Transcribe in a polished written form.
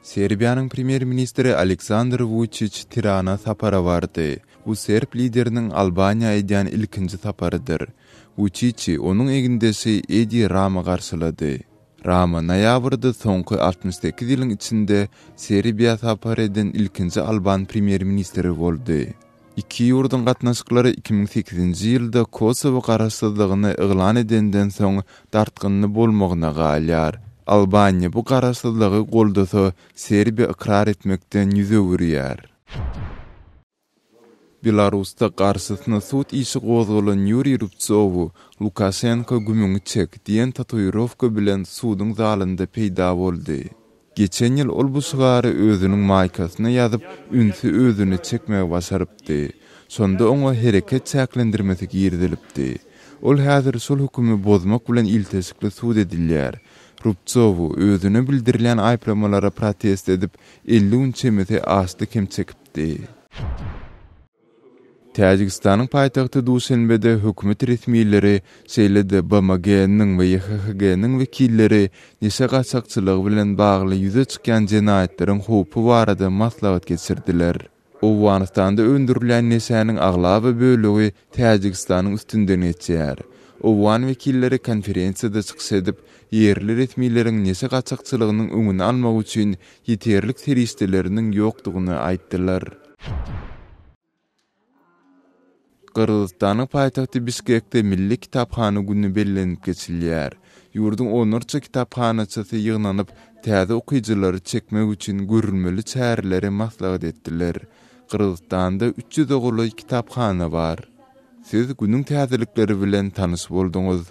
Serbiýanyň premýer-ministri Aleksandr Wuçiç Tirana sapara bardy. Bu serb lideriniň Albaniýa edýän ilkinji saparydyr. Wuçiçi onuň egindeşi Edi Rama garşylady. Rama noýabrda soňky 68 ýylyň içinde Serbiýa sapar eden ilkinji alban premýer-ministri boldy. Iki ýurduň gatnaşyklary 2008-nji ýylda Kosowo garaşsyzlygyny yglan edenden soň dartgynly bolmagyna galýar. Albaniýa bu garaşsyzlygy goldasa, Serbiýa ykrar etmekden ýüz öwürýär. Belarusda garşysyna sud işi gozgalan Ýuriý Rubtsowu Lukaşenko gümüňi çek diýen tatuirowka bilen suduň zalynda peýda boldy. Geçen ýyl ol bu şygary özüniň maýkasyna ýazyp, ünsi özüne çekmegi başarypdy. Şonda oňa hereket çäklendirmesi girizilipdi. Ol häzir şol hökümi bozmak bilen ilteşikli sud edilýär. Rubtsowu özüne bildirilýän aýyplamalara protest edip, 50 gün çemesi açlyk hem çekipdi. Täjigistanyň paýtagty Duşenbede hökümet resmileri, şeýle-de BMG-niň we YHHG-niň wekilleri neşe gaçakçylygy bilen bagly ýüze çykýan jenaýatlaryň howpy barada maslahat geçirdiler. Owganystanda öndürilýän neşäniň aglaba bölegi Täjigistanyň üstünden geçýär. Owgan wekilleri konferensiýada çykyş edip, ýerli resmileriň neşe gaçakçylygynyň öňüni almak üçin ýeterlik serişdeleriniň ýokdugyny aýtdylar. Gyrgyzystanyň paýtagty Bişkekde Milli kitaphana güni bellenilip geçilýär. Ýurduň onlarça kitaphanaçysy ýygnanyp, täze okyjylary çekmek üçin görülmeli çäreleri maslahat etdiler. Gyrgyzystanda üç ýüze golaý kitaphana bar. Siz günüň täzelikleri bilen tanyş bolduňyz.